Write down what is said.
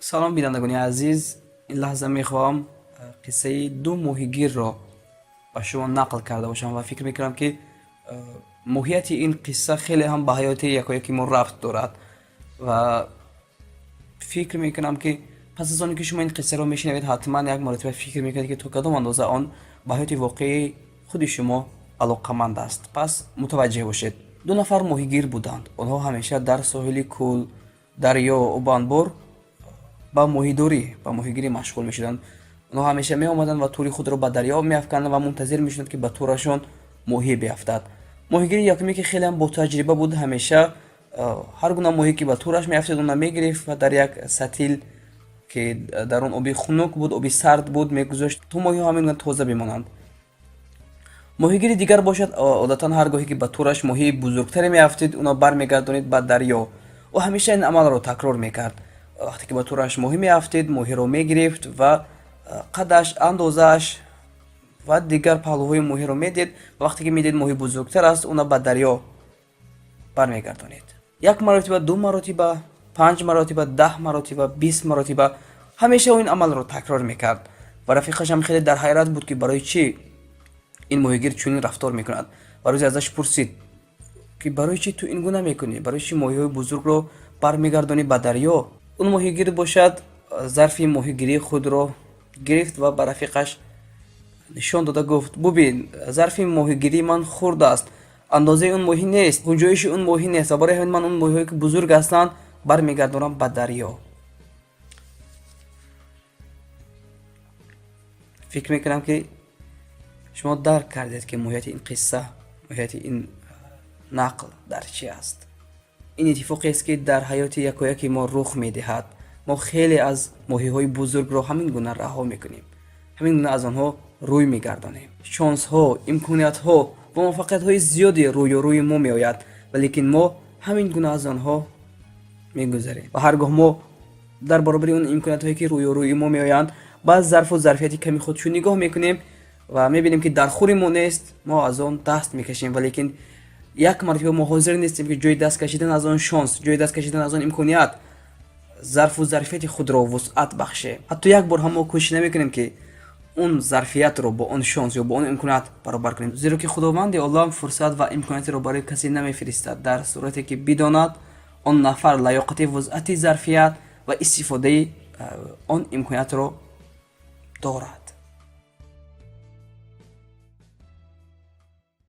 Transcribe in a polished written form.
Салом, бинандагони азиз. Ин лаҳза мехоҳам қиссаи ду моҳигирро ба шумо нақл карда бошам ва фикр мекунам, ки моҳияти ин қисса хеле ҳам ба ҳаёти якояки мо рабт дорад ва фикр мекунам, ки пас аз оне ки шумо ин қиссаро мешунавед, ҳатман як маротиба фикр мекунед, ки то кадом андоза он ба ҳаёти воқеии худи шумо алоқаманд аст. Пас мутаваҷҷеҳ бошед. Ду нафар моҳигир буданд. Онҳо ҳамеша дар соҳили кӯл, дарё, обанбор ба моҳидорӣ, ба моҳигирӣ машғул мешуданд. Онҳо ҳамеша меомаданд ва тӯри худро ба дарё меафканданд ва мунтазир мешуданд, ки ба тӯрашон моҳӣ биафтад. Моҳигири якуме, ки хелеам ботаҷриба буд, ҳамеша ҳар гуна моҳӣ, ки ба тӯраш меафтед, онро мегирифт ва дар як сатил, ки дар он оби хунук буд, оби сард буд, мегузошт, то моҳиҳо ҳамин гуна тоза бимонанд. Моҳигири дигар бошад, одатан ҳар гоҳе ки ба тӯраш моҳии бузургтаре меафтид, онро бармегардонид ба дарё. Ӯ ҳамеша ин амалро такрор мекард. Вақте ки ба тӯраш моҳӣ меафтид, моҳиро мегирифт ва қадаш, андозааш ва дигар паҳлӯҳои моҳиро медид ва вақте ки медид, моҳӣ бузургтар аст, онро ба дарё бармегардонид. Як маротиба, ду маротиба, панҷ маротиба, 10 маротиба, 20 маротиба ҳамеша ӯ ин амалро такрор мекард ва рафиқашам хеле дар ҳайрат буд, ки барои чӣ ин моҳигир чунин рафтор мекунад, ва рӯзе азаш пурсид, ки барои чӣ ту ин гуна мекунӣ, барои чӣ моҳиҳои бузургро бармегардонӣ ба дарё? Он моҳигир бошад, зарфи моҳигирии худро гирифт ва ба рафиқаш нишон дода гуфт: «Бубин, зарфи моҳигирии ман хурд аст, андозаи он моҳӣ нест, гунҷоиши он моҳӣ нест ва барои ҳамин ман он моҳиҳое, ки бузург ҳастанд, бармегардонам ба дарё». Фикр мекунам, ки шумо дарк кардед, ки моҳияти ин қисса, моҳияти ин нақл дар чӣ аст. Ин иттифоқест, ки дар ҳаёти якояки мо рух медиҳад. Мо хеле аз моҳиҳои бузургро ҳамин гуна раҳо мекунем, ҳамин гуна аз онҳо рӯй мегардонем. Шонсҳо, имкониятҳо ва муваффақиятҳои зиёде рӯёрӯи мо меояд, валекин мо ҳамин гуна аз онҳо мегузарем. Ва ҳар гоҳ мо дар баробари он имкониятҳое, ки рӯёрӯи мо меоянд, ба зарфу зарфияти ками худ чун нигоҳ мекунем ва мебинем, ки дар хури мо нест, мо аз он даст мекашем. Валекин як маротиба мо ҳозир нестем, ки ҷои даст кашидан аз он шонс, ҷои даст кашидан аз он имконият, зарфу зарфияти худро вусъат бахшем. Ҳатто як бор ҳам мо кӯшиш намекунем, ки он зарфиятро бо он шонс ё бо он имконият баробар кунем, зеро ки Худованди олам фурсат ва имкониятро барои касе намефиристад, дар сурате ки бидонад, он нафар лаёқати вусъати зарфият ва истифодаи он имкониятро дорад.